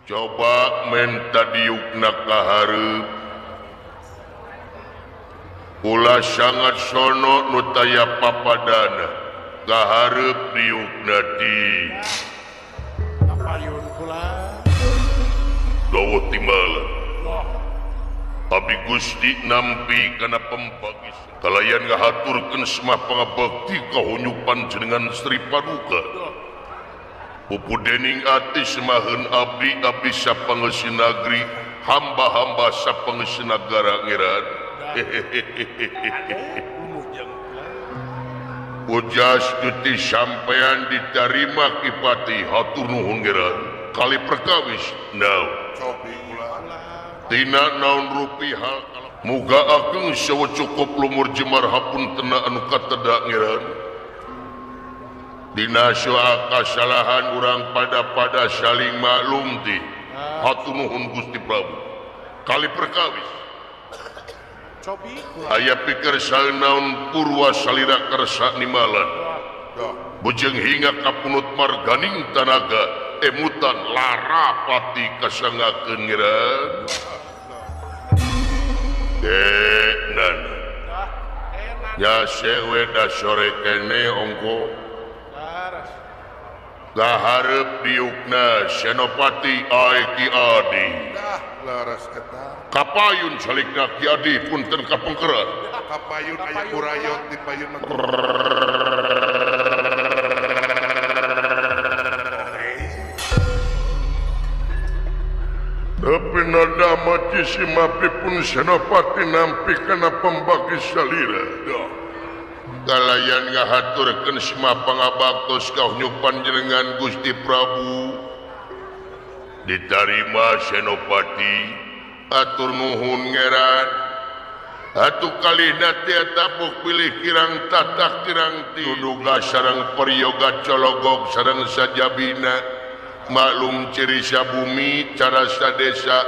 Coba menta diukna ka hareup. Ulah sangat sono nu taya papadana ka hareup diukna ti. Kapayun kula. Dawa timbalan. Abdi Gusti nampi kana pembagis kalayan ngahaturkeun semah pangabekti kahonyupan jenengan Sri Paduka. Pupu dening ati semaheun abdi abdi sapangeusi nagri hamba-hamba sapangeusi nagara ngeran. Ujas duti sampean ditarima kipati hatur nuhun ngeran. Kali perkawis naon. Tina naon rupi hal muga akeng sawa cukup lumur jemar hapuntena anu kateda ngeran. Dina soal kasalahan urang pada-pada saling maklum ti hatur nuhun Gusti Prabu. Kali perkawis aya pikir naon purwa salira kersa nimalan bujeng hingga kapunut marganing tanaga emutan larapati kasangakeun ngeran. Nana ya sewe da sore kene ongko kaharep diukna Senopati Ae Ki Adi. Laras eta. Kapayun salikna Ki Adi punten kapengkeran. Kapayun aya kurayot di payun. Tapi nada maci simapipun Senopati nampi kana pembagi salira. Kalayan ngahaturkeun semah pangabaktos kahonyupan jenengan Gusti Prabu. Ditarima Senopati atur nuhun ngeran. Atuh kalihna teh tapuk pilih kirang tatak kirang tiduga sareng peryoga cologog sareng sajabina. Maklum ciri sabumi cara sadesa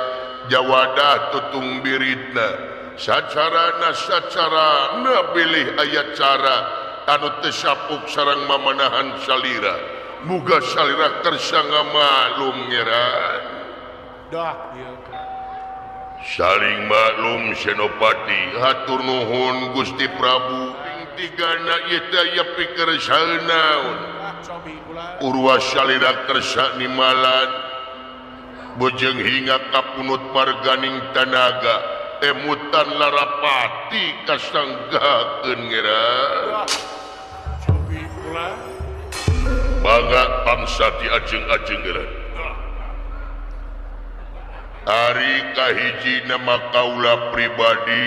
jawadah tutung biritna. Sacarana sacarana pilih aya cara anu teu sapuk sareng mamanahan salira. Muga salira kersa ngamaklum ngeran. Dah ieu. Saling maklum Senopati hatur nuhun Gusti Prabu. Ping tigana ieu teh aya pikir saeunaun. Urwa salira kersa nimalan bujeng hingga kapunut marganing tanaga emutan larapati kasanggakeun ngeran. Bangga bangsa diajeng-ajeng ngeran. Ari kahiji nama kaula pribadi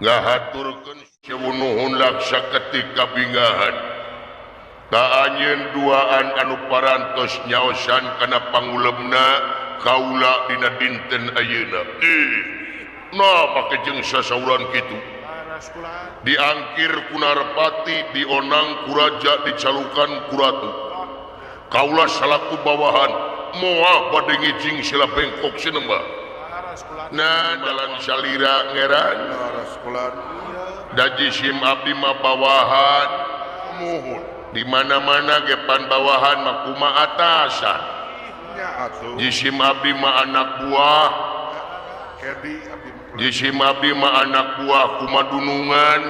ngahaturkeun sewu nuhun laksa ketika bingahan. Ka anjeun duaan anu parantos nyaosan kana pangulemna kaula dina dinten ayeuna. Nah make jeung sasauran kitu. Diangkir ku Narpati, dionang ku raja, dicalukan ku ratu. Kaula salaku bawahan moal bade ngijing sila bengkok sinembah. Nah dalan salira ngeran. Da jisim abdi mah bawahan. Di mana-mana gepan bawahan mah kumaha atasan. Jisim abdi mah anak buah. Jisim abdi mah anak buah kumadunungan.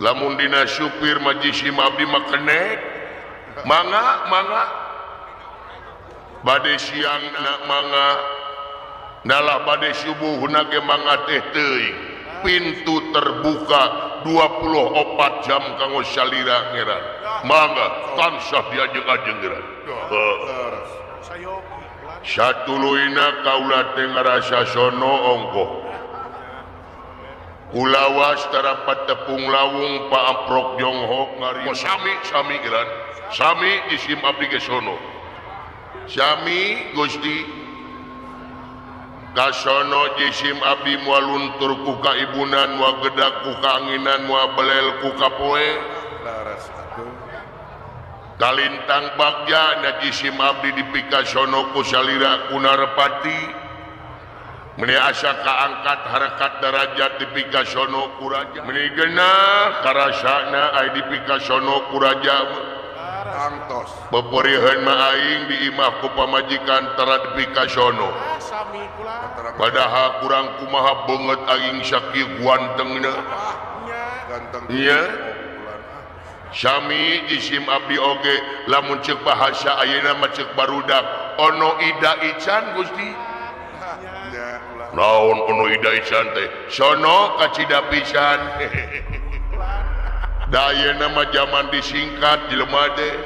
Lamun dina supir mah jisim abdi mah kenek. Mangga mangga. Bade siang na mangga. Nalah bade subuhna ge mangga teh teuing. Pintu terbuka 24 jam kanggo salira ngeran. Mangga tansah diajeng-ajeng ngeran. Satuluyna kaula teh ngarasa sono ongkoh. Kulawas tarapat tepung lawung paamprok jonghok ngari. Sami sami ngeran. Sami jisim abdi ge sono. Sami Gusti. Kasono jisim abdi moal luntur ku kaibunan, moal gedak ku kaanginan, moal belel ku kapoe. Kalintang bagja na jisim abdi dipikasono ku salira ku Narpati. Meni asa kaangkat harakat darajat dipikasono ku raja. Meni genah karasana ai dipikasono ku raja. Peperihan mah aing di imah ku pamajikan tara dipikasono. Padahal kurang kumaha beungeut aing sakieu guantengna. Nya. Sami jisim abdi oge lamun ceuk bahasa ayeuna mah ceuk barudak ono ida ican Gusti. Naon ono ida ican teh? Sono kacida pisan. Da ayeuna mah zaman disingkat jelema teh.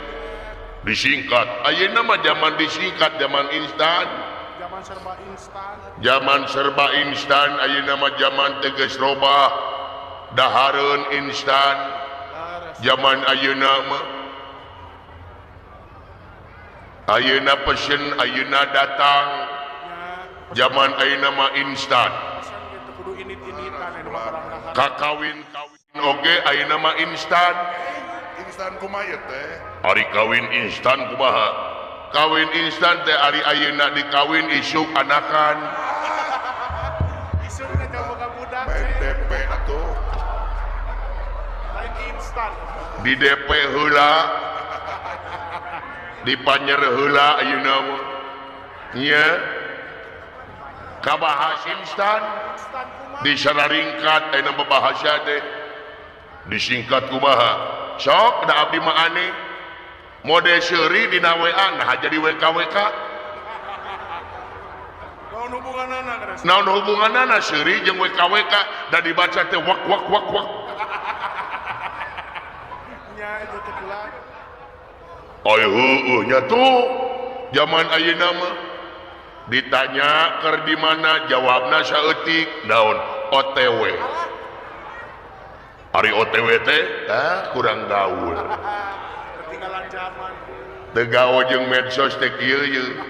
Disingkat. Ayeuna mah zaman disingkat, zaman instan. Zaman serba instan. Zaman serba instan ayeuna mah zaman teh geus robah. Dahareun instan. Zaman ayeuna mah ayeuna pesen ayeuna datang. Zaman ayeuna mah instan. Kakawin kawin oge ayeuna mah instan. Instan kumaha ieu teh? Ari kawin instan kumaha? Kawin instan teh ari ayeuna dikawin isuk anakan. Isuk teh boga budak. Main DP atuh. Lain instan. Di DP heula. Dipanyer heula ayeuna mah. Nya. Kabahas instan. Disararingkat ayeuna mah bahasa teh. Disingkat kumaha? Sok da abdi mah aneh. Mode seuri dina WA nah jadi WKWK. Naon hubunganana? Naon hubunganana seuri jeung WKWK da dibaca teh wak wak wak wak. Nya itu teh kula. Ai heueuh nya tuh zaman ayeuna mah ditanya keur di mana jawabna saeutik naon OTW. Ari OTW teh kurang gaul. Ketinggalan zaman. Teu gaul jeung medsos teh kieu ieu.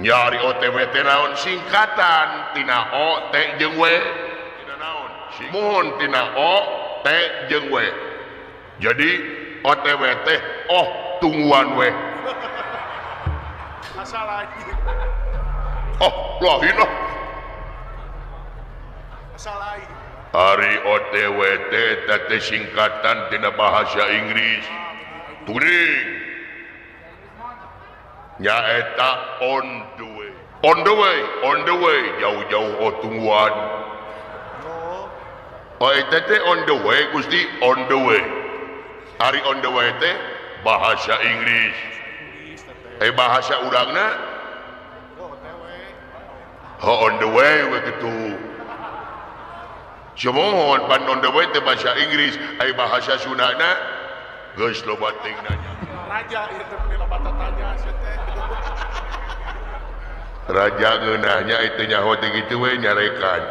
Nya ari OTW teh naon singkatan tina O T jeung W. Tina naon? Muhun tina O T jeung W. Jadi OTW teh oh tungguan we. Asal lagi. Oh, lain lah. Asal lain. Ari OTW teh singkatan tina bahasa Inggris. Turing. Nyaeta on the way. On the way, on the way, jauh-jauh oh tungguan. Oh eta teh on the way Gusti, on the way. Ari on the way teh bahasa Inggris. Eh bahasa urangna oh on the way we kitu. Cumohon pan on the way teh bahasa Inggris, ai bahasa Sundana geus loba teuing nanya. Raja ieu teh meni loba tatanya sia teh. Raja ngeunahnya itu nyaho teh kitu we nyarekan.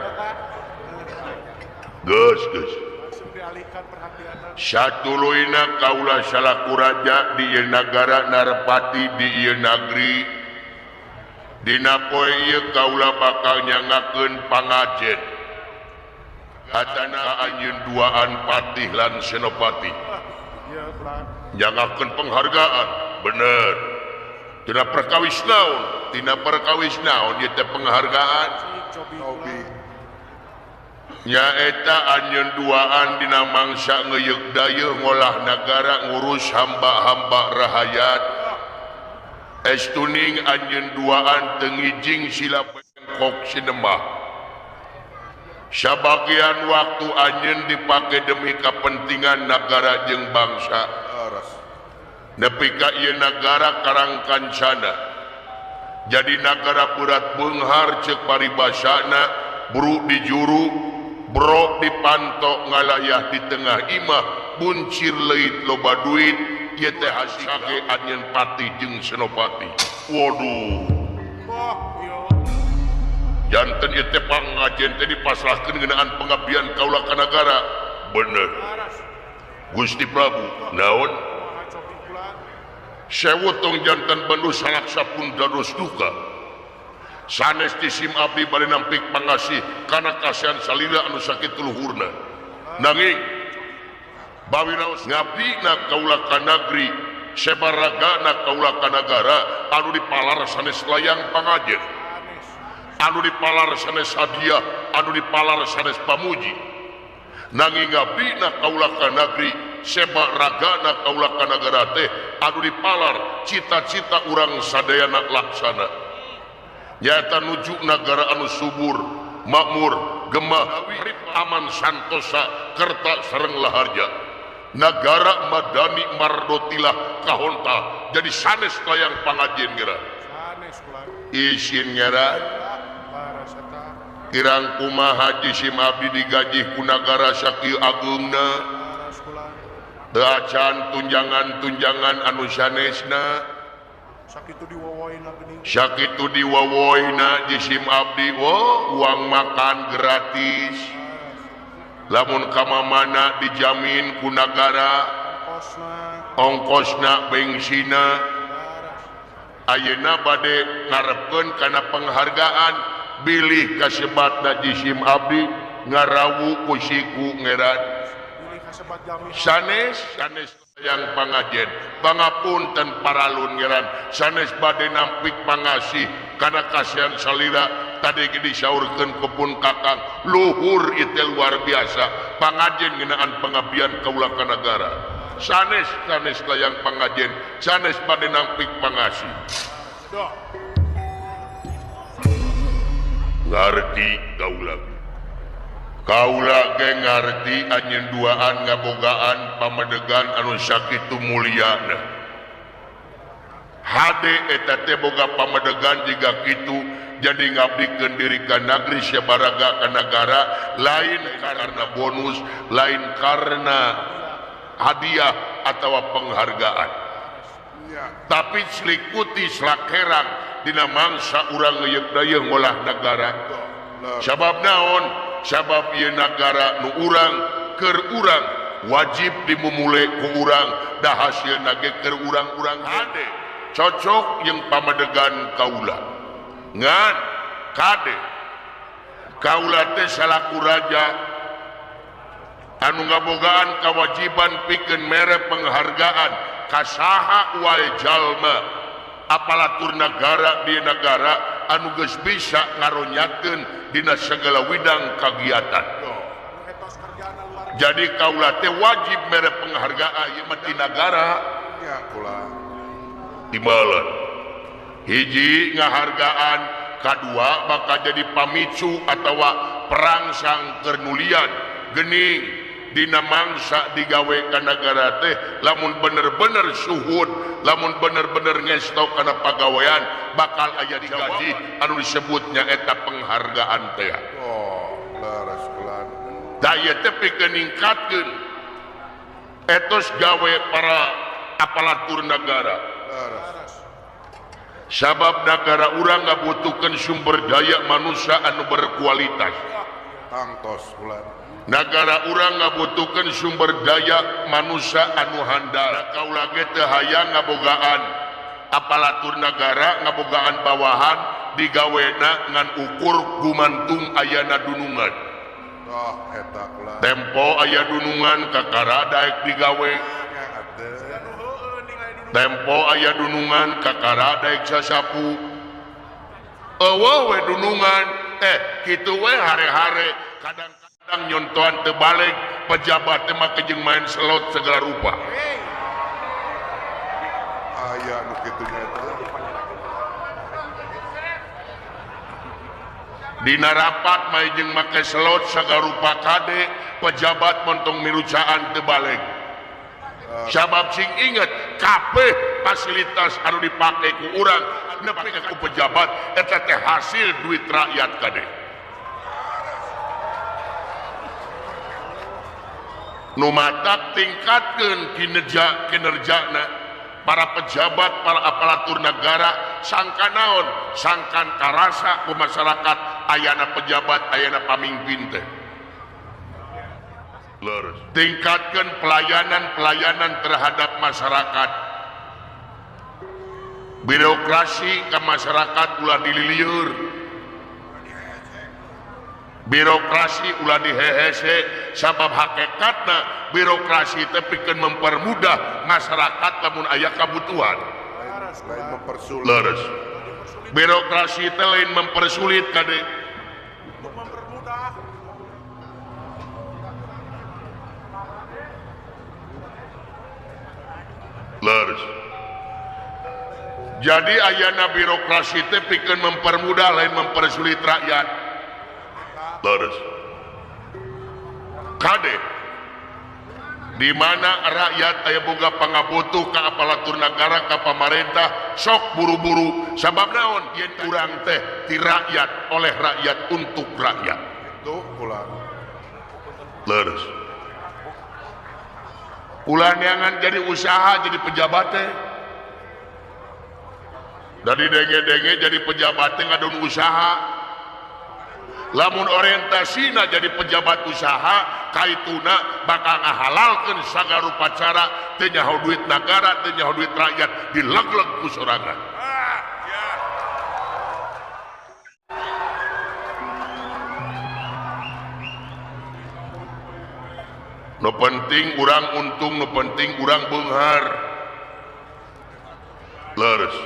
Geus geus. Langsung dialihkan perhatianna. Satuluyna kaula salaku raja di ieu nagara Narpati di ieu nagri. Dina poe ieu kaula bakal nyangakeun pangajen. Atana anjeun duaan patih lan senopati. Nyangakeun penghargaan, bener. Tina perkawis naon? Tina perkawis naon ieu teh penghargaan? Nyaeta anjeun duaan dina mangsa ngeuyeuk dayeuh ngolah nagara ngurus hamba-hamba rahayat. Estuning anjeun duaan teu ngijing sila bengkok sinemah. Sabagian waktu anjeun dipake demi kepentingan nagara jeung bangsa. Nepi ka ieu nagara karangkancana. Jadi nagara berat beunghar ceuk paribasana, buru di juru, bro di panto ngalayah di tengah imah, buncir leuit loba duit, ieu teh hasil anjeun patih jeung senopati. Waduh. Janten ieu teh pangajen teh dipasrahkeun ngeunaan pengabdian kaula ka nagara. Bener. Gusti Prabu, naon? Sewu tong janten bendu salaksa pun dados duka. Sanes ti sim abdi bari nampik pangasih kana kasihan salila anu sakitu luhurna. Nanging bawiraos ngabdina kaula ka nagri, sebaragana kaula ka nagara anu dipalar sanes layang pangajen. Anu dipalar sanes hadiah, anu dipalar sanes pamuji. Nanging ngabdina kaula ka nagri seba ragana kaula ka nagara teh anu dipalar cita-cita urang sadayana laksana nyaeta nuju nagara anu subur makmur gemah aman santosa kerta sareng laharja nagara madani mardotilah kahonta jadi sanes layang pangajin geura sanes kula isin ngera kirang kumaha jisim abdi digajih ku nagara sakieu ageungna teu acan tunjangan-tunjangan anu sanesna sakitu diwawoyna geuning sakitu diwawoyna jisim abdi wo uang makan gratis lamun ka mamana dijamin ku nagara ongkosna bengsina ayeuna bade ngarepkeun kana penghargaan bilih kasebatna jisim abdi ngarawu ku siku ngeran sanes sanes yang pangajen pangapunten paralun ngeran sanes bade nampik pangasih kana kasihan salira tadi ge disaurkeun kebun kakang luhur itu luar biasa pangajen ngeunaan pengabdian kaula ka nagara sanes sanes layang pangajen sanes bade nampik pangasih ngarti kaula kaula ge ngarti anjeun duaan ngabogaan pamedegan anu sakitu mulyana hade eta teh boga pamedegan jiga kitu jadi ngabdikeun diri ka nagri sabaraga ka nagara lain karena bonus lain karena hadiah atawa penghargaan tapi selikuti selakerang dina mangsa urang ngeuyeuk dayeuh ngolah nagara sabab naon sabab ieu nagara nu urang keur urang wajib dimumule ku urang da hasilna ge keur urang-urang hade cocok jeung pamadegan kaula ngan kade kaula teh salaku raja anu ngabogaan kewajiban pikeun mere penghargaan ka saha wae jalma aparatur nagara di nagara anu geus bisa ngaronyakeun dina segala widang kagiatan. Jadi kaula teh wajib mere penghargaan ieu mah ti nagara. Ya kula. Timbalan. Hiji ngahargaan, kadua bakal jadi pamicu atawa perangsang keur nulian geuning dina mangsa digawe ka nagara teh lamun bener-bener suhud lamun bener-bener ngesto kana pagawean bakal aya digaji anu disebutnya eta penghargaan teh. Oh, leres kula. Da ieu teh pikeun ningkatkeun etos gawe para aparatur nagara. Leres. Sabab nagara urang ngabutuhkeun sumber daya manusia anu berkualitas. Tangtos kula. Nagara urang ngabutuhkeun sumber daya manusia anu handal. Kaula ge teu hayang ngabogaan aparatur nagara ngabogaan bawahan digawena ngan ukur gumantung ayana dunungan. Oh, eta kula. Tempo aya dunungan kakara daek digawe. Tempo aya dunungan kakara daek sasapu. Eueuh we dunungan kitu we hare-hare kadang nyontohan terbalik pejabat teh mah jeung main slot segala rupa. Aya nu kitu nya eta. Dina rapat mah jeung make slot segala rupa kade pejabat montong mirucaan teu balik. Sabab sing inget kabeh fasilitas anu dipake ku urang nepi ka ku pejabat eta teh hasil duit rakyat kade. Nu matak tingkatkeun kinerjana para pejabat, para aparatur negara sangka naon, sangkan karasa ku masyarakat ayana pejabat, ayana pamimpin teh. Leres. Tingkatkeun pelayanan-pelayanan terhadap masyarakat. Birokrasi ke masyarakat ulah dililieur. Birokrasi ulah dihehese sabab hakikatna birokrasi teh pikeun mempermudah masyarakat lamun aya kabutuhan. Lain mempersulit. Leres. Birokrasi teh lain mempersulit kade. Leres. Jadi ayana birokrasi teh pikeun mempermudah lain mempersulit rakyat. Leres. Kade di mana rakyat aya boga pangabutuh ka aparatur negara ka pamarentah sok buru-buru sabab naon yen urang teh ti rakyat oleh rakyat untuk rakyat. Itu ulah. Leres. Ulah neangan jadi usaha jadi pejabat teh. Dari denge-denge jadi pejabat teh ngadon usaha. Lamun orientasina jadi pejabat usaha kaituna bakal ngahalalkeun sagala rupa cara teu nyaho duit nagara teu nyaho duit rakyat dilegleg ku sorangan. Nu penting urang untung, nu penting urang beunghar. Leres.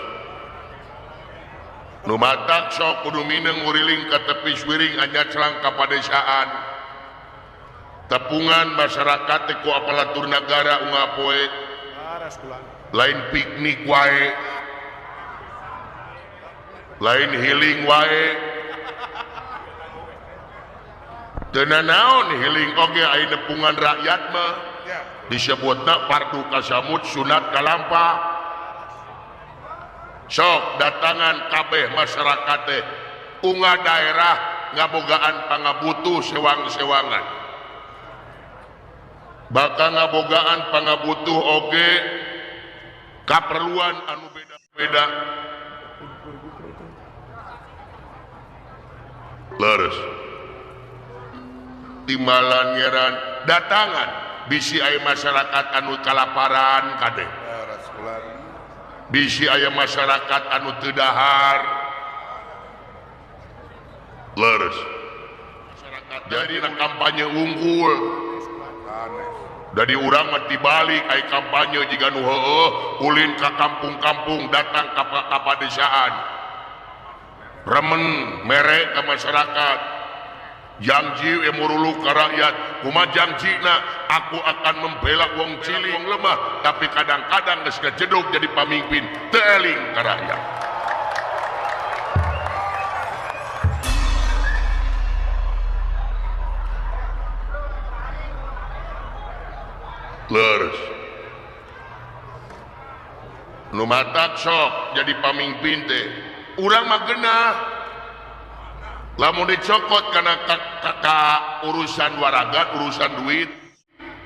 Nu matak sok kudu mineng nguriling ka tepi suwiring anyaclang ka padesaan. Tepungan masyarakat teh ku aparatur nagara unggal poe. Lain piknik wae. Lain healing wae. Teu nanaon healing oge aya nepungan rakyat mah. Disebutna pardu kasamut sunat kalampah. Sok datangan kabeh masyarakat teh unggal daerah ngabogaan pangabutuh sewang-sewangan. Bakal ngabogaan pangabutuh oge kaperluan anu beda-beda. Leres. Timbalan ngeran datangan bisi aya masyarakat anu kalaparan kade. Bisi aya masyarakat anu teu dahar. Leres. Jadi na kampanye unggul. Dari urang mah tibalik aya kampanye jiga nu heueuh ulin ka kampung-kampung datang ka padesaan. Remen mere ka masyarakat. Janji murulu ka rakyat, kumaha janjina aku akan membela wong cilik wong lemah, tapi kadang-kadang geus kajedog jadi pamimpin teu eling ka rakyat. Leres. Nu matak sok jadi pamimpin teh urang mah geunah. Lamun dicokot karena ka urusan waraga, urusan duit,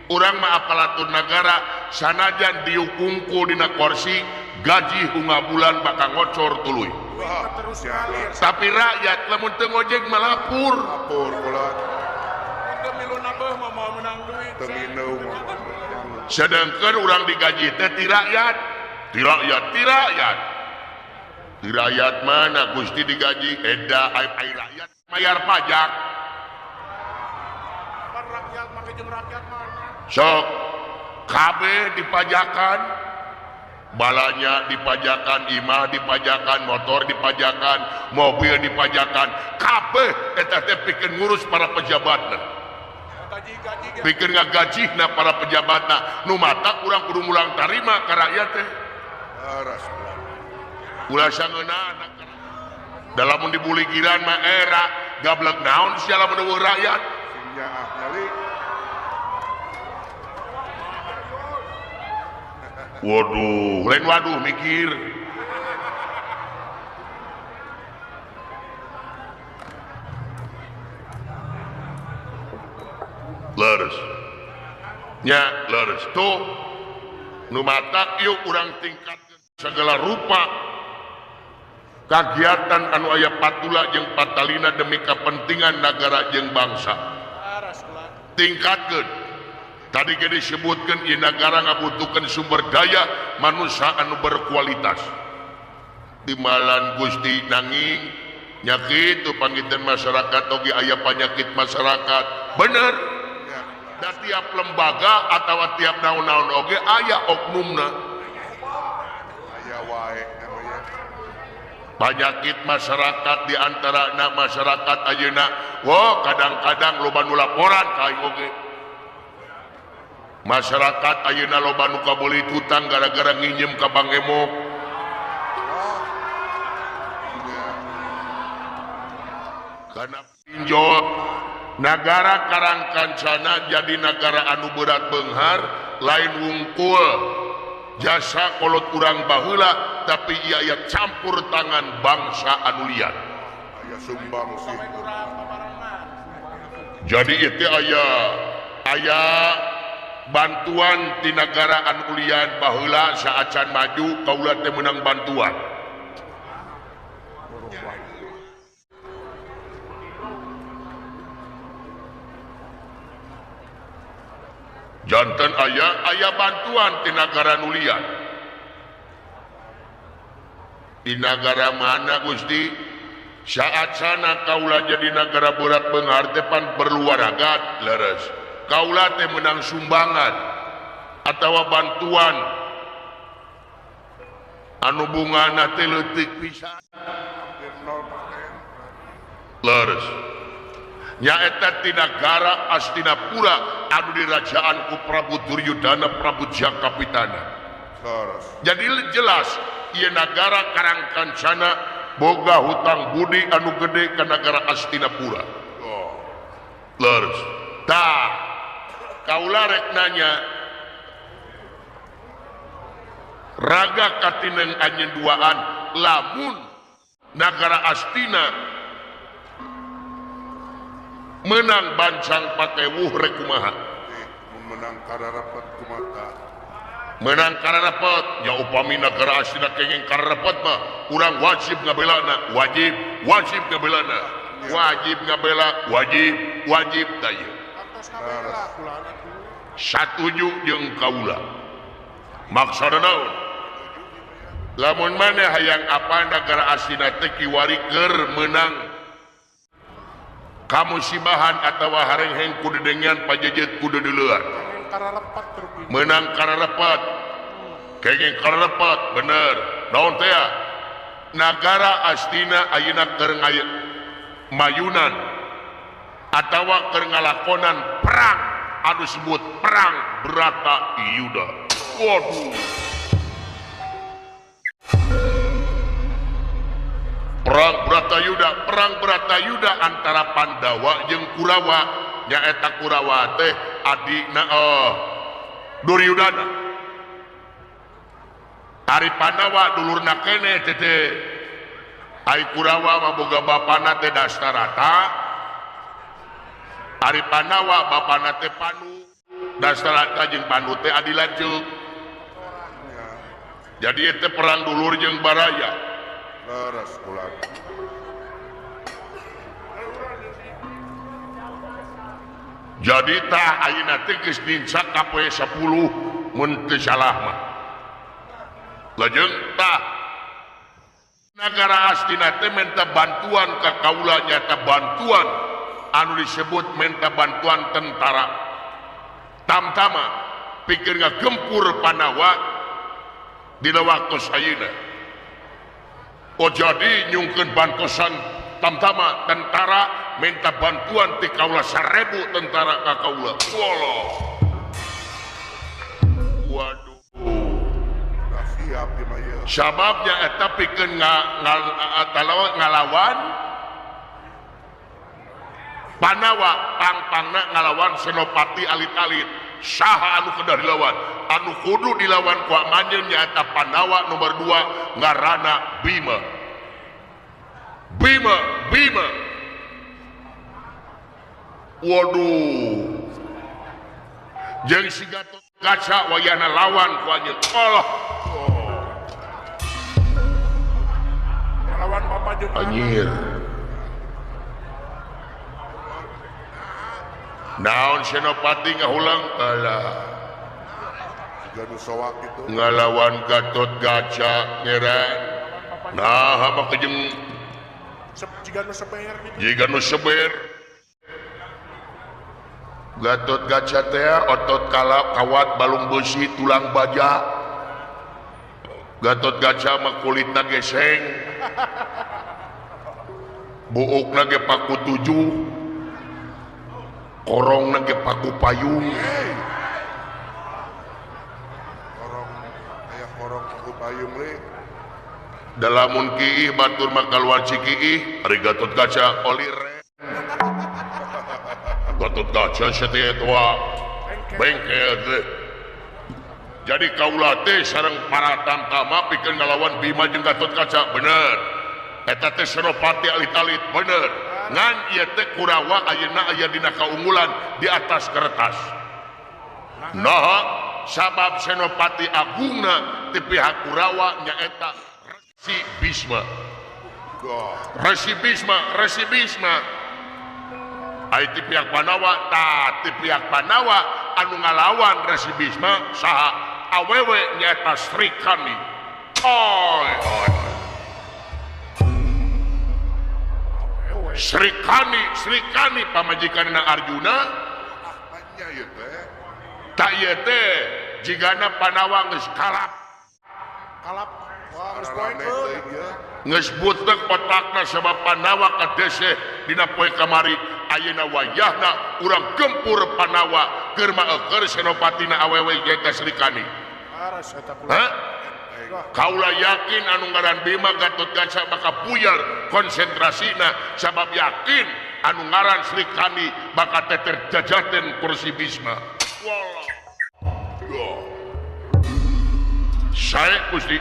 urang mah aparatur negara sanajan diukungku dina kursi gaji unggal bulan bakal ngocor tuluy. Tapi rakyat lamun teu ngojek mah lapur. Lapur kula. Sedangkan urang digaji teh ti rakyat, ti rakyat, ti rakyat. Di rakyat mana Gusti digaji eda ai rakyat bayar pajak. Rakyat make jeung rakyat mana? Sok kabeh dipajakan, balanya dipajakan, imah dipajakan, motor dipajakan, mobil dipajakan, kabeh eta teh pikeun ngurus para pejabatna. Pikeun ngagajihna para pejabatna, nu matak urang kudu mulang tarima ka rakyat teh. Ulah sangeunana dalam dibuligiran mah era gablek naon sia lamun eueuh rakyat. Waduh, lain waduh mikir. Leres. Nya leres tuh nu matak yuk urang tingkatkeun segala rupa kagiatan anu aya patula jeung patalina demi kepentingan negara jeung bangsa. Tingkatkeun. Tadi ge disebutkeun ieu nagara ngabutuhkeun sumber daya manusia anu berkualitas. Timalan Gusti nanging nya kitu panggitan masyarakat oge aya panyakit masyarakat. Bener. Da tiap lembaga atawa tiap naon-naon oge aya oknumna. Aya wae. Penyakit masyarakat di antara na masyarakat ayeuna, wah kadang-kadang loba nu laporan ka aing oge. Masyarakat ayeuna loba nu kabeuli hutang gara-gara nginjem ka Bank Emok. Karena pinjol nagara Karangkancana jadi nagara anu berat beunghar lain wungkul jasa kolot urang baheula tapi ieu aya campur tangan bangsa anu lian. Aya sumbang sih. Jadi itu aya bantuan ti nagara anu lian baheula saacan maju kaula teh meunang bantuan. Janten aya bantuan ti nagara nu lian. Di nagara mana Gusti? Saat sana kaula jadi nagara berat beunghar teh pan berluaragat leres. Kaula teh menang sumbangan atawa bantuan anu bungana teh leutik pisan. Leres. Nyaeta ti nagara Astinapura anu dirajaan ku Prabu Duryudana Prabu Jakapitana. Jadi jelas ieu nagara Karangkancana boga hutang budi anu gede ka nagara Astinapura. Leres. Tah kaula rek nanya raga katineng anjeun duaan lamun nagara Astina menang bancang pakewuh rek kumaha? Menang kararapet kumaha? Menang kararapet ya upami nagara Astina kenging kararapet mah urang wajib ngabelana, wajib, wajib ngabelana, wajib ngabela, wajib, wajib tah ieu. Satuju jeung kaula. Maksudna naon? Lamun maneh hayang apa nagara Astina teh kiwari keur meunang kamusibahan atawa harengheng kudu dengan pajejet kudu deuleuan. Menang kararepet. Kenging kararepet bener. Naon teh? Nagara Astina ayeuna keur mayunan atawa keur ngalakonan perang anu disebut perang Brata Yuda. Waduh. Perang Bratayuda, antara Pandawa jeung Kurawa, nyaeta Kurawa teh adina Duryudana. Ari Pandawa dulurna keneh teh teh. Ari Kurawa mah boga bapana teh Dastarata. Ari Pandawa bapana teh Panu. Dastarata jeung Panu teh adi lanceuk. Jadi eta perang dulur jeung baraya. Leres kula. Jadi tah ayeuna teh geus nincak ka poe 10 mun teu salah mah. Lajeng tah nagara Astina teh minta bantuan ka kaula nyata bantuan anu disebut minta bantuan tentara. Tamtama pikir ngagempur Pandawa dina waktu ayeuna. Oh jadi nyungkeun bantosan tamtama tentara minta bantuan ti kaula 1000 tentara ka kaula. Walah. Waduh. Siap ieu. Sababnya eta pikeun ngalawan Pandawa pang-pangna ngalawan Senopati alit-alit. Saha anu kedah dilawan? Anu kudu dilawan ku anjeun nyaeta Pandawa nomor 2 ngaranna Bima. Bima, Bima. Waduh. Jeung si Gatot Kaca wayahna lawan ku anjeun. Allah. Lawan Bapak jeung anjir. Naon Senopati ngahulang alah. Ngalawan Gatot Kaca ngeran. Nah, mah kejeng jiga nu seber gitu. Jiga nu seber. Gatot Kaca teh otot kalap kawat balung besi tulang baja. Gatot Kaca mah kulitna geseng. Buukna ge paku 7. Korongna ge paku payung. Dalamun kiih batur mah kaluar Cikiih ari Gatot Kaca oli re. Gatot Kaca sia tua bengkel teh. Jadi kaula teh sareng para tamtama pikeun ngalawan Bima jeung Gatot Kaca bener. Eta teh Senopati alit-alit bener. Ngan ieu teh Kurawa ayeuna aya dina kaunggulan di atas kertas. Nah, sabab Senopati Agungna ti pihak Kurawa nyaeta Resi Bisma. Resi Bisma, Resi Bisma. Ai ti pihak Pandawa, tah ti pihak Pandawa anu ngalawan Resi Bisma saha? Awewe nyaeta Sri Kandi. Oi, oi. Sri Kandi, Sri Kandi pamajikanna Arjuna. Tak ieu teh jigana Pandawa geus kalap. Kalap. Geus butek otakna sabab Pandawa kadeseh dina poe kamari ayeuna wayahna urang gempur Pandawa keur maeukeun senopatina awewe nyaeta Sri Kandi. Hah? Kaula yakin anu ngaran Bima Gatot Kaca bakal buyar konsentrasina sabab yakin anu ngaran Sri Kandi bakal teter jajaten kursi Bisma. Wallah. Sae Gusti.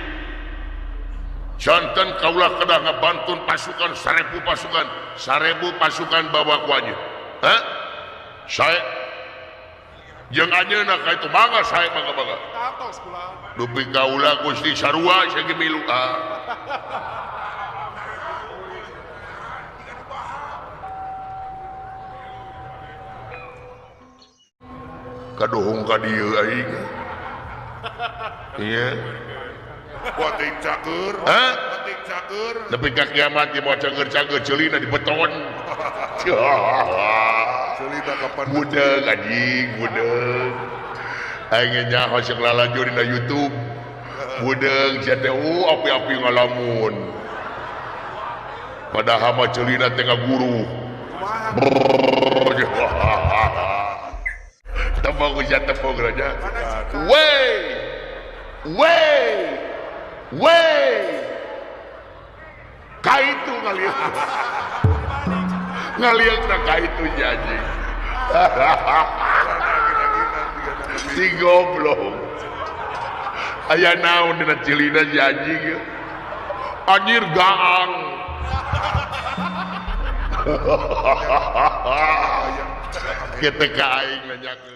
Jantan kaulah kedah ngebantun pasukan 1000 pasukan, 1000 pasukan bawa ku anjeun. Hah? Sae jeung anjeunna ka itu mangga sae mangga-mangga. Dupi kaula Gusti sarua sia ge milu. Kaduhung ka dieu aing. Iya. Buating cager. Hah? Buating cager. Nepi ka kiamat di moal cager-cager ceulina di beton. Ceulina kapan budeung anjing, budeung. Aing nyaho sok lalajo dina YouTube. Budeung sia teh api-api ngalamun. Padahal mah ceulina teh ngaguru. Tepung sia tepung raja. Wey. Wey. Wey. Ka itu ngalieu. Ngalieu na ka itu anjing. Si goblok. Aya naon dina cilina si anjing. Anjir gaang. Kitu ka aing nanyakeun.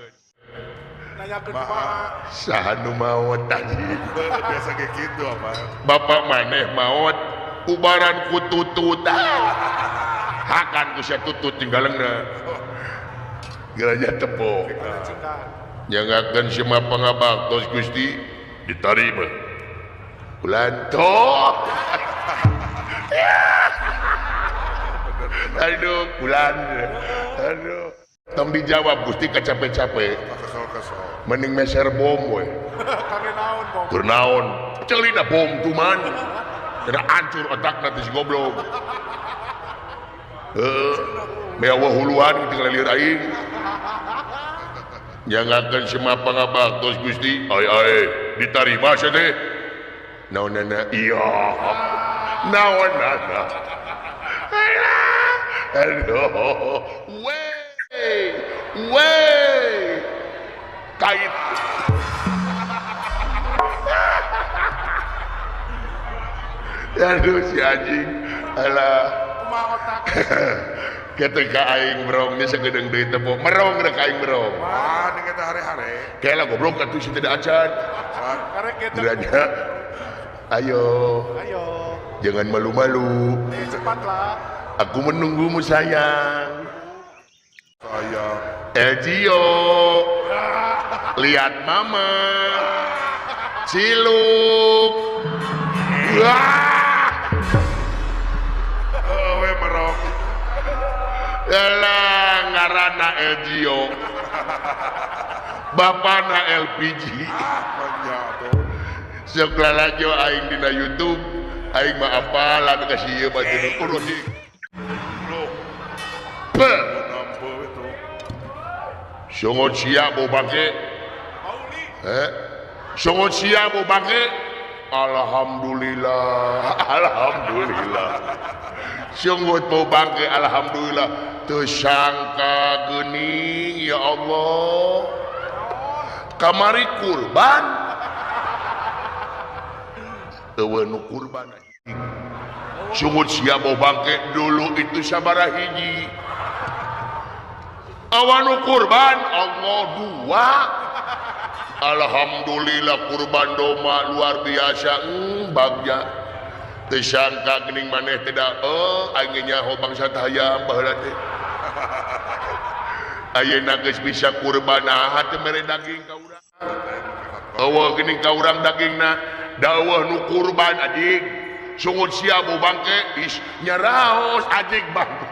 Saha nu maot anjing. Biasa kayak gitu apa? Bapak maneh maot ubaran ku tutut. Hakan ku sia tutut tinggalengna. Geraja tepo. Nyangakeun sima pangabaktos Gusti ditarima. Kulanto. Aduh, kulan. Aduh. Tong dijawab Gusti kacape-cape. Mending meser bom we. Keur naon? Celina bom tuman. Kena hancur otakna teh si goblok. Heuh, mea huluan tinggal lieur aing. Nyangakeun sima pangabaktos Gusti, ai ai ditarima sia teh. Naonana? Iya. Naonana? Aduh. Wey. Wey. Kait. Aduh si anjing. Alah. Ketika aing merongnya segedeng deui tepung. Merong rek aing merong. Wah, ning eta hare-hare. Kela goblok atuh si tidak acan. Geranya. Ayo. Ayo. Jangan malu-malu. Cepatlah. Aku menunggumu sayang. Sayang. Elgio. Lihat mama. Ciluk. Wah. We merong. Alah ngaranna Elgio. Bapana LPG. Sok lalajo aing dina YouTube, aing mah apalan ka si ieu mah teu urus. Pe. Songot sia bau bangke. Songot sia bau bangke. Alhamdulillah, alhamdulillah. Sungguh bau bangke alhamdulillah. Teu sangka geuning ya Allah. Kamari kurban. Eueuh nu kurban anjing. Sungguh sia bau bangke dulu itu sabaraha hiji. Awan nu kurban Allah dua. Alhamdulillah kurban domba luar biasa bagja. Teu sangka geuning maneh teh da aing nyaho bangsa hayam baheula teh. Ayeuna geus bisa kurban ah teu mere daging ka urang. Eueuh geuning ka urang dagingna da eueuh nu kurban anjing. Sungut sia bau bangke is nyaraos anjing bangke.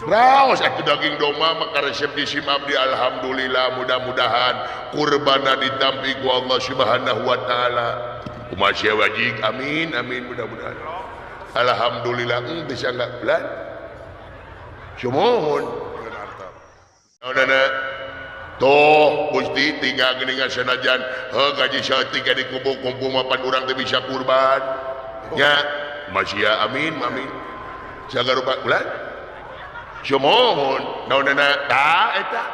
Raos atuh daging domba maka resep di sim abdi alhamdulillah mudah-mudahan kurbana ditampi ku Allah Subhanahu wa taala. Kumaha sia wajib amin amin mudah-mudahan. Alhamdulillah bisa enggak bulan. Sumuhun. Naonana toh Gusti tinggal geuningan sanajan heuh gaji saeutik di kumpul-kumpul mapan urang teu bisa kurban. Nya masih amin amin. Saga rupa bulan. Sumuhun naonana ta eta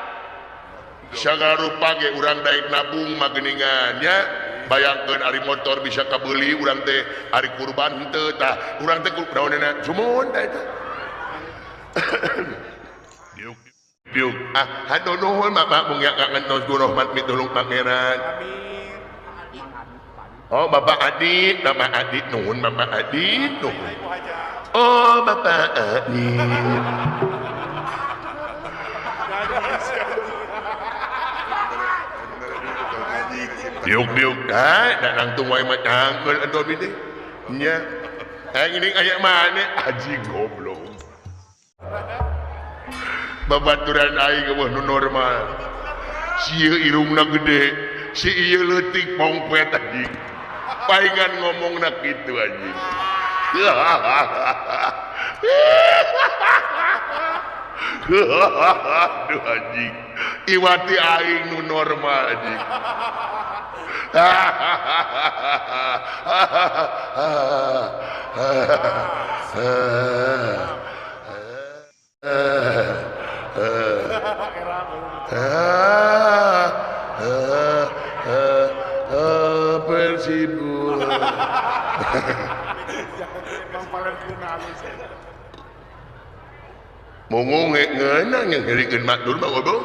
sagala rupa ge urang daek nabung mah geuningan nya bayangkeun ari motor bisa kabeuli urang teh ari kurban henteu tah urang teh naonana sumuhun ta eta diuk diuk ah hatur nuhun Bapak mung ngantos ku rahmat mitulung pangeran. Amin. Oh Bapak Adit, Bapak Adit nuhun Bapak Adit nuhun. Oh Bapak Adit. Diuk-diuk ah da nangtung wae mah cangkeul atuh abdi teh. Nya. Aing ini aya maneh anjing goblok. Babaturan aing eueuh nu normal. Si ieu irungna gede, si ieu leutik pongpet anjing. Paingan ngomongna kitu anjing. Aduh anjing. Iwati aing nu normal anjing. Persibu. Mungung ngeunang yang hirikeun matur mah goblok.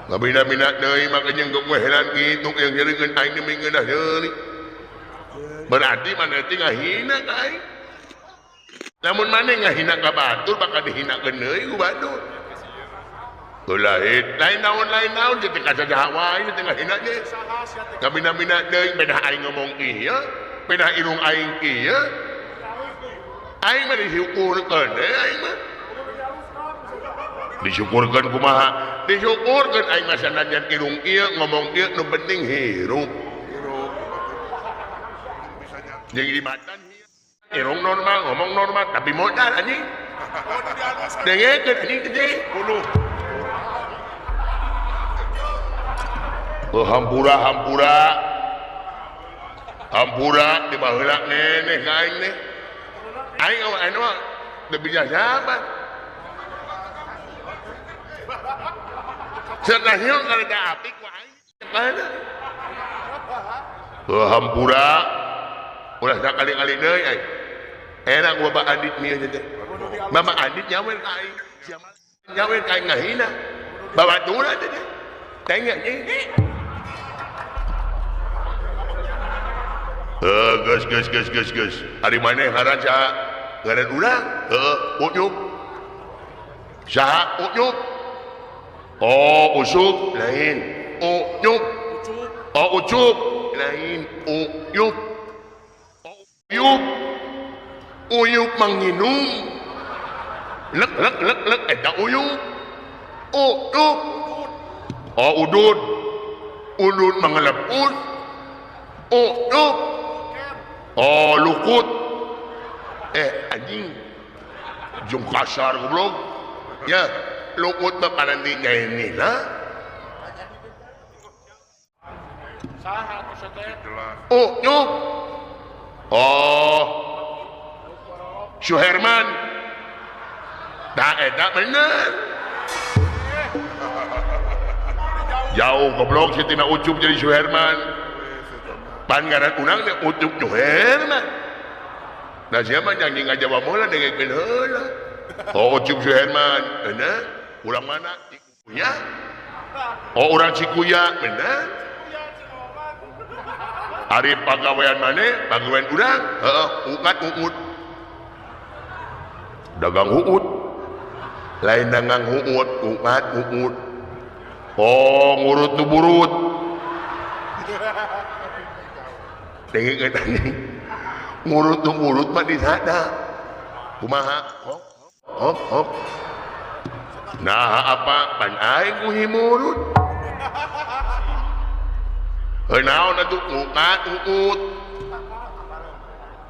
Ngabina-bina deui maka jeung geus kitu yang hirikeun aing demi ngeunah deui. Berarti maneh teh ngahina ka aing. Lamun maneh ngahina ka batur bakal dihinakeun deui ku batur. Lain lain naon teh kasajaha wae teh ngahina ge. Ngabina-bina deui pedah aing ngomong ieu, pedah irung aing ieu. Aing mah disyukurkeun deui aing mah. Disyukurkeun kumaha? Disyukurkeun aing mah sanajan irung ieu ngomong ieu nu penting hirup. Jeung di matan irung normal ngomong normal tapi modal anjing. Dengekeun anjing teh. Oh hampura hampura. Hampura di baheula neneh ka aing teh. Aing aing mah teu bisa siapa. Setelah hiung kalau ada api ku aing kana. Oh hampura. Ulah sakali-kali deui aing. Enak Bapak Adit mieu teh. Bapak Adit nyawer ka aing. Nyawer ka aing ngahina. Babatura teh. Tengok anjing. Geus geus geus geus geus. Ari maneh ngaran saha? Ngaran urang? Heuh, Unyuk. Saha Unyuk? Oh, Usup lain. Unyuk. Oh, Ucup lain. Uyup. Uyup. Uyup manginum. Lek lek lek lek eta uyup. Uyup. Oh, udud. Udud mangalepus. Uyup. Oh, lukut. Anjing. Jung kasar goblok. Ya, lukut mah paranti nila. Saha atuh teh? Oh, nyuk. Oh. Suherman. Tah eta bener. Jauh goblok si tina Ucup jadi Suherman. Pan ngaran urang teh Ucup Suherman. Nah siapa nyanyi ngajawab heula dengekeun heula. Oh Ucup Suherman, bener. Urang mana? Cikuya. Oh urang Cikuya, bener. Ari pagawean maneh, pagawean urang, heeh, ukat uut. Dagang uut. Lain dagang uut, ukat uut. Oh, ngurut nu burut. Dengekeun anjing. Ngurut nu burut mah disada. Kumaha? Hop hop hop. Nah apa pan aing ku himurut. Heuh naon atuh ngukat uut.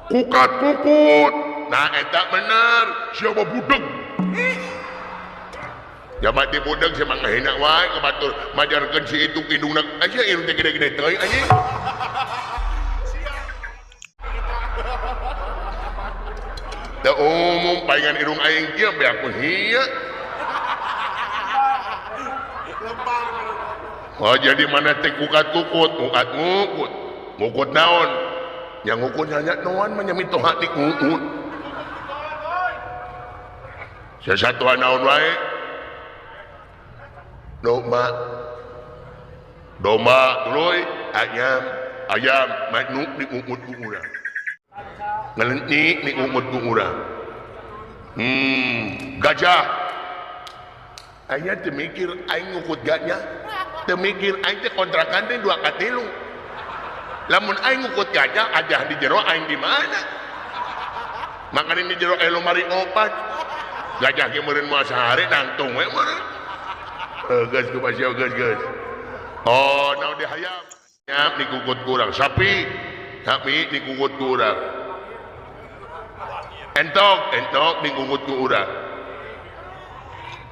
Kukat kukut. Nah eta bener, siapa budeg. Jamat di budeg sia mah ngahina wae ka batur majarkeun si itu indungna aja irung teh gede-gede teuing anjing. Da umum palingan irung aing kieu beak pun hieu. Oh jadi mana teh kukat kukut, kukat ngukut. Ngukut naon? Yang ngukut nanya naon mah nya mitoha di ngukut. Sasatuan naon wae? Domba. Domba tuluy ayam, ayam manuk di ngukut ku urang. Ngelentik di ngukut ku urang. Gajah. Aing teu mikir aing ngukut gajah. Teu mikir aing teh kontrakan teh 2 ka 3. Lamun aing ngukut gajah, ajah di jero aing di mana? Makanin di jero lemari 4. Gajah ge meureun moal sahari nangtung we meureun. Geus kumaha geus geus. Oh, naon di hayam? Nyap dikukut ku urang. Sapi, sapi dikukut ku urang. Entok, entok dikukut ku urang.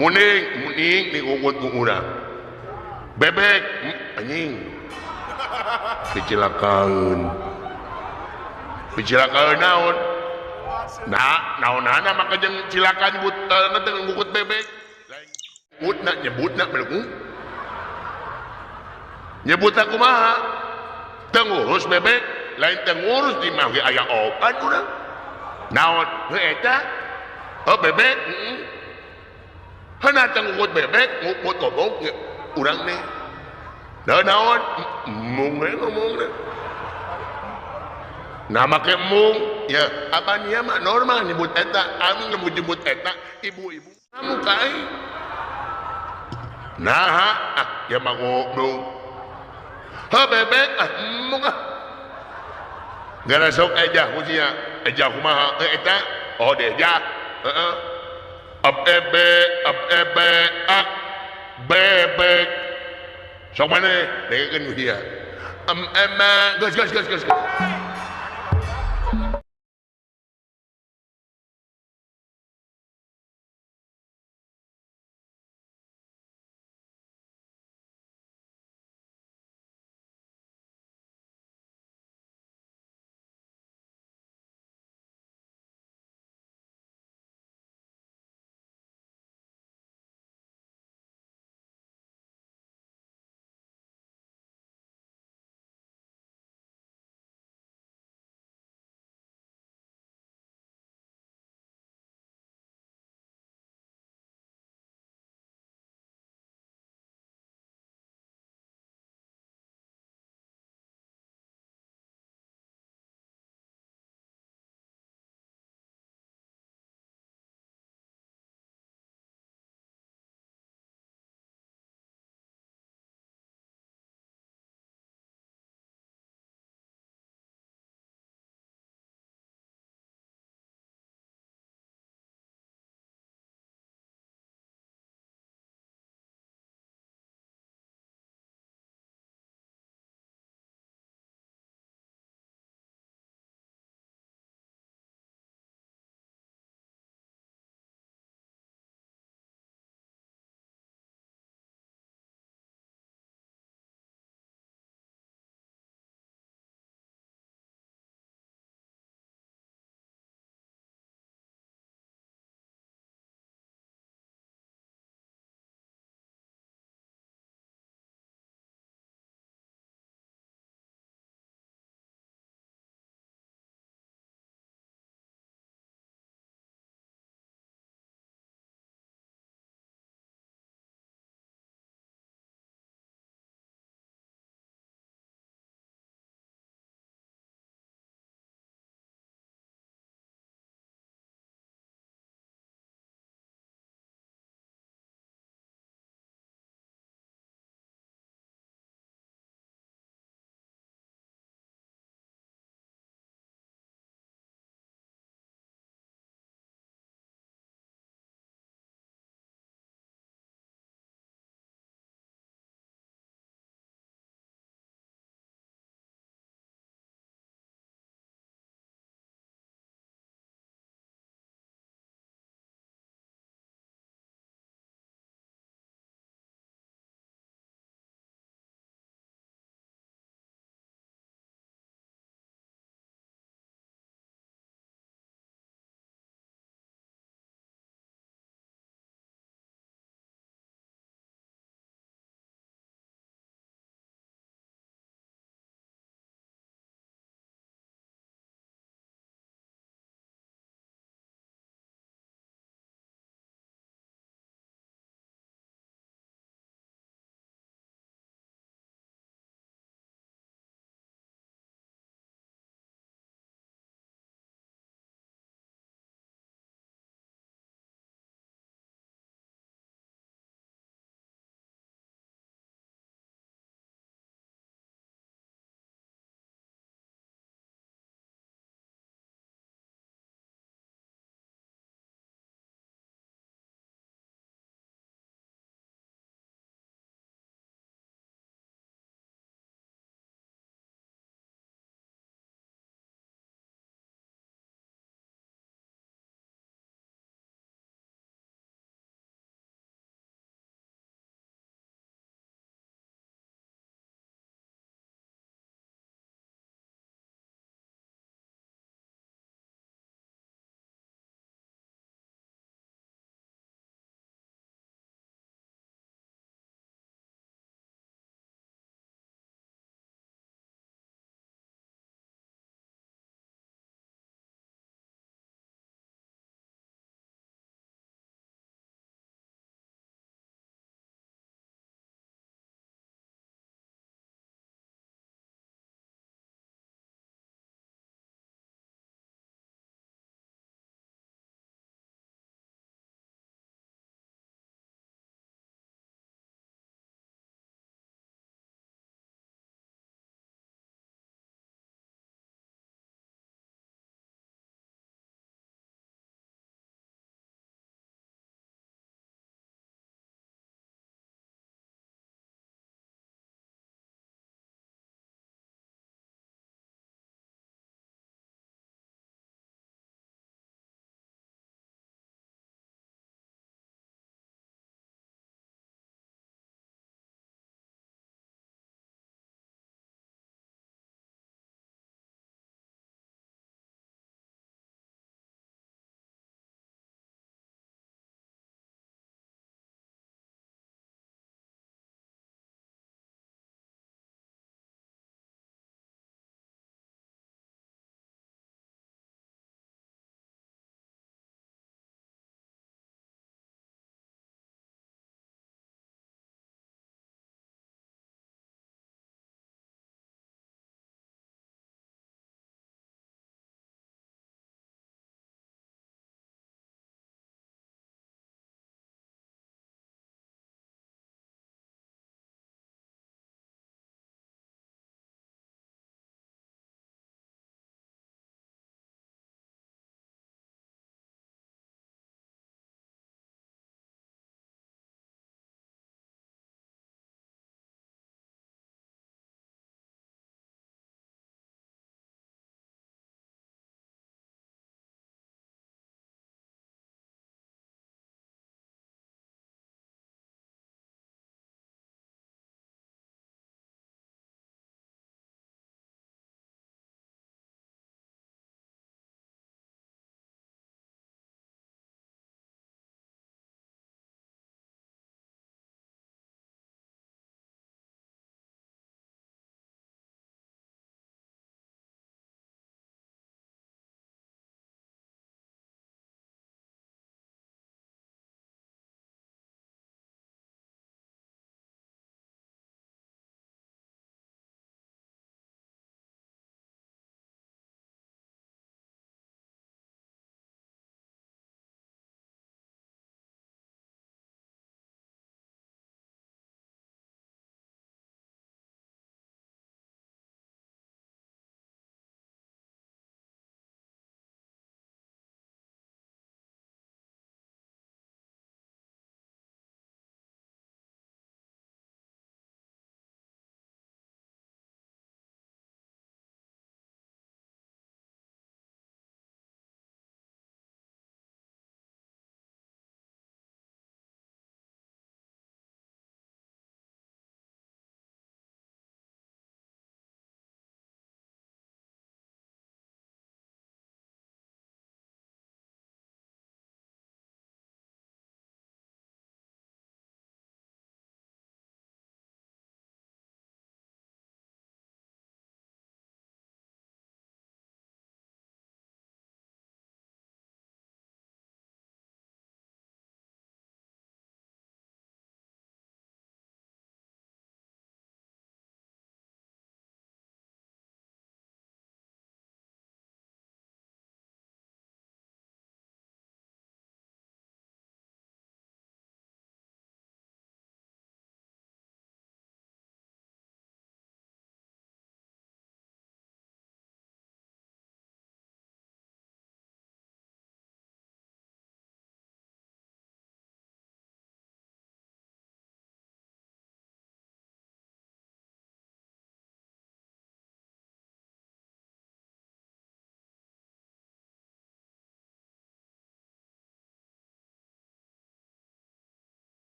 Muning, muning dikukut ku urang. Bebek, anjing. Dicilakaeun. Dicilakaeun naon? Nah, naonana maka jeung cilaka nyebut teh ngukut bebek. Nyebutna nyebutna belum. Nyebutna kumaha? Teu ngurus bebek, lain teu ngurus di mah ge aya opat urang. Naon? Heuh eta? Oh bebek, heeh. Hana teu ngukut bebek, ngukut goblok urang nih. Da naon? Mung we ngomongna. Nah make mung, ya apa nia mah normal nyebut eta, anu nyebut-nyebut eta ibu-ibu kamu ka aing. Nah, ah ya mah goblok. Ha bebek ah mung ah. Gara sok ejah kusia, ejah kumaha eta? Oh dejah. Heeh. Ab ebe, ab ebe, ak bebek. Sok maneh dengekeun ku dia. Em ema geus geus geus geus.